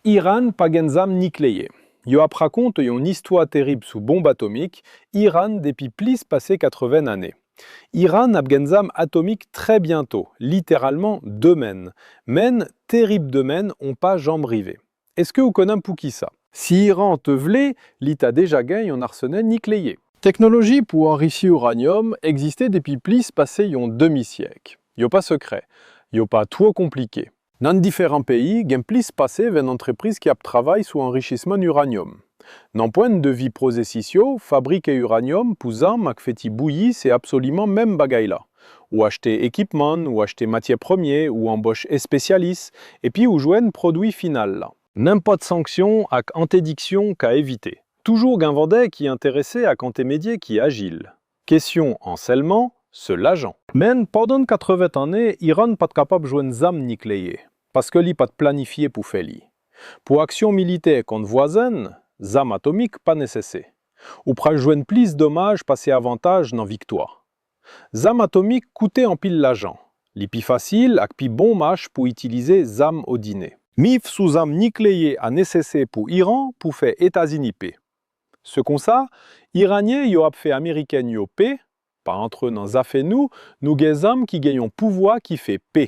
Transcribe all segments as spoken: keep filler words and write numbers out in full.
Iran pa gen zam nikleye. Yo ap rakonte yon istwa terib sou bonb atomik Iran depi plis pase katreven ane. Iran ap gen zam atomik trè byento, literalman demen. Men terib demen on pa janm rive. Èske ou konnen poukisa? Si Iran te vle, li ta deja gen yon arsenal nikleye. Teknoloji pou anrichi iranyòm egziste depi plis pase yon demi syèk. Yo pa sekrè, yo pa twò konplike. Nan diferan peyi, gen plis pase ven antrepriz ki ap travay sou anrichisman iranyòm. Nan pwennvi pwosesis yo, fabrike iranyòm pou zam ak fè ti bouyi se absoliman menm bagay la. Ou achte ekipman, ou achte matyè premye, ou anbòch espesyalis, epi ou jwenn pwodui final la. Nenpòt sanksyon ak entèdiksyon ka evite. Toujou gen vandè ki enterese ak entèmedyè ki ajil. Kesyon an sèlman, se lajan. Men pandan katreven ane, Iran pa t kapab jwenn zam nikleye, paske li pa t planifye pou fè li. Pou aksyon militè kont vwazen, zam atomik pa nesesè. Ou pral jwenn plis domaj pase avantaj nan viktwa. Zam atomik koute anpil lajan. Li pi fasil ak pi bon mach pou itilize zam òdinè. Mif sou zam nikleye a nesesè pou Iran pou fè Etazini pè. Se konsa, Iranyen yo ap fè Ameriken yo pè, pa antre nan zafè nou, nou gen zam ki gen yon pouvwa ki fè pè.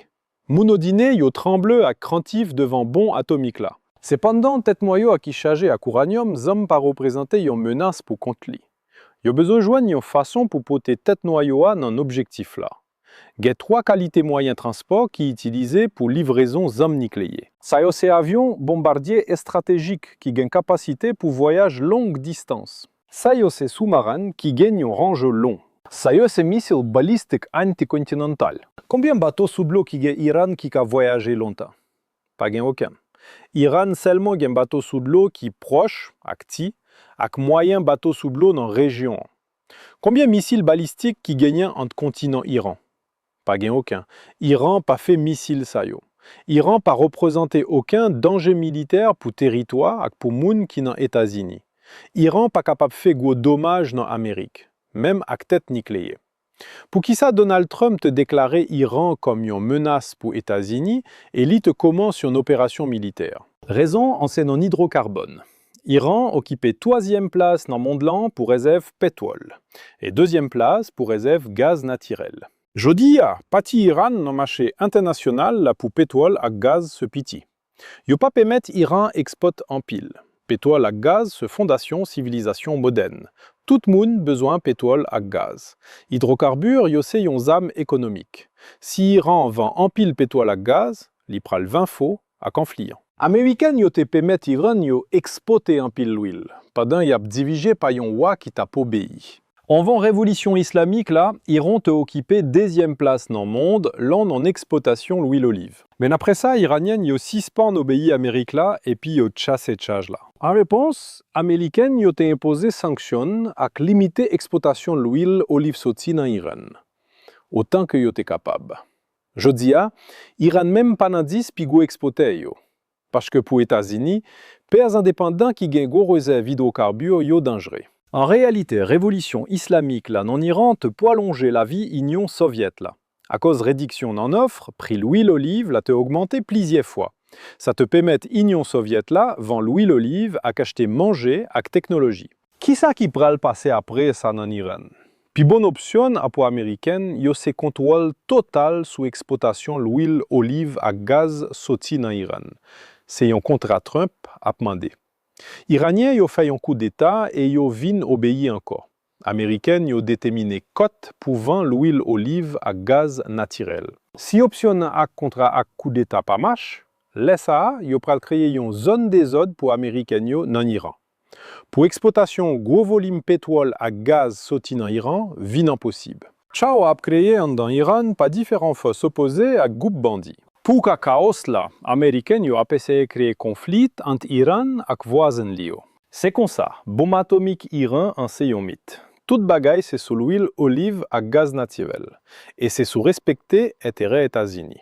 Moun òdinè yo tranble ak krentif devan bonm atomik la. Sepandan, tèt nwayo a ki chaje ak iranyòm janm pa reprezante yon menas pou kont li. Yo bezwen jwenn yon fason pou pote tèt nwayo a nan objektif la. Gen twa kalite mwayen transpò ki itilize pou livrezon zam nikleye. Sa yo se avyon bonbadye estratejik ki gen kapasite pou vwayaj long distans. Sa yo se soumaren ki gen yon ranje long. Sa yo se misil balistik antikontinantal. Konbyen bato sou dlo ki gen Iran ki ka vwayaje lontan? Pa gen okenn. Iran sèlman gen bato sou dlo ki pwòch ak ti, ak mwayen bato sou dlo nan rejyon an. Konbyen misil balistik ki genyen ant kontinan Iran? Pa gen okenn. Iran pa fè misil sa yo. Iran pa reprezante okenn danje militè pou teritwa ak pou moun ki nan Etazini. Iran pa kapab fè gwo domaj nan Amerik, menm ak tèt nikleye. Poukisa Donald Trump te deklare Iran kòm yon menas pou Etazini e li te kòmanse yon operasyon militè? Rezon an se nan idwokabòn. Iran okipe twazyèm plas nan mond lan pou rezèv petwòl, e dezyèm plas pou rezèv gaz natirèl. Jodi a, pati Iran nan mache entènasyonal la pou petwòl ak gaz se piti. Yo pa pèmèt Iran ekspòt anpil. Petwòl ak gaz se fondasyon sivilizasyon modèn. Tout moun bezwen petwòl ak gaz. Idwokabir yo se yon zam ekonomik. Si Iran vann anpil petwòl ak gaz, li pral vin fò ak enfliyan. Ameriken yo te pèmèt Iran yo ekspòte anpil lwil, pandan y ap dirije pa yon wa ki t ap obeyi. Anvan revolisyon islamik la, Iran te okipe dezyèm plas nan mond lan nan ekspòtasyon lwil oliv. Men apre sa, Iranyen yo sispann obeyi Amerik la epi yo chase chaj la. An repons, Ameriken yo te enpoze sanksyon ak limite ekspòtasyon lwil oliv soti nan Iran, otan ke yo te kapab. Jodi a, Iran menm pa nan dis pi gwo ekspòtè yo. Paske pou Etazini, pè endepandan ki gen gwo rezèv idwokabir yo danjre. An reyalite, revolisyon islamik la nan Iran te pwolonje lavi Inyon Sovyèt la. Akoz rediksyon nan nòf, pri lwil oliv la te ogmante plizyè fwa. Sa te pèmèt Inyon Sovyèt la vann lwil oliv ak achte manje ak teknoloji. Kisa ki pral pase apre sa nan Iran? Pi bon opsyon a pou Ameriken yo se kontwòl total sou ekspòtasyon lwil oliv ak gaz soti nan Iran. Se yon kontra Trump ap mande. Iranyen yo fè yon koudeta e yo vin obeyi ankò. Ameriken yo detèmine kòt pou vann lwil oliv ak gaz natirèl. Si opsyon nan ak kontra ak koudeta pa mach, lè sa a, yo pral kreye yon zòn dezòd pou Ameriken yo nan Iran. Pou ekspòtasyon gwo volim petwòl ak gaz soti nan Iran vin enposib. Chawo ap kreye anndan Iran pa diferan fòs opoze ak gwoup bandi. Pou ka kawo la, Ameriken yo ap eseye kreye konfli ant Iran ak vwazen li yo. Se konsa, bonm atomik Iran an se yon mit. Tout bagay se sou lwil oliv ak gaz natirèl, e se sou respekte enterè Etazini.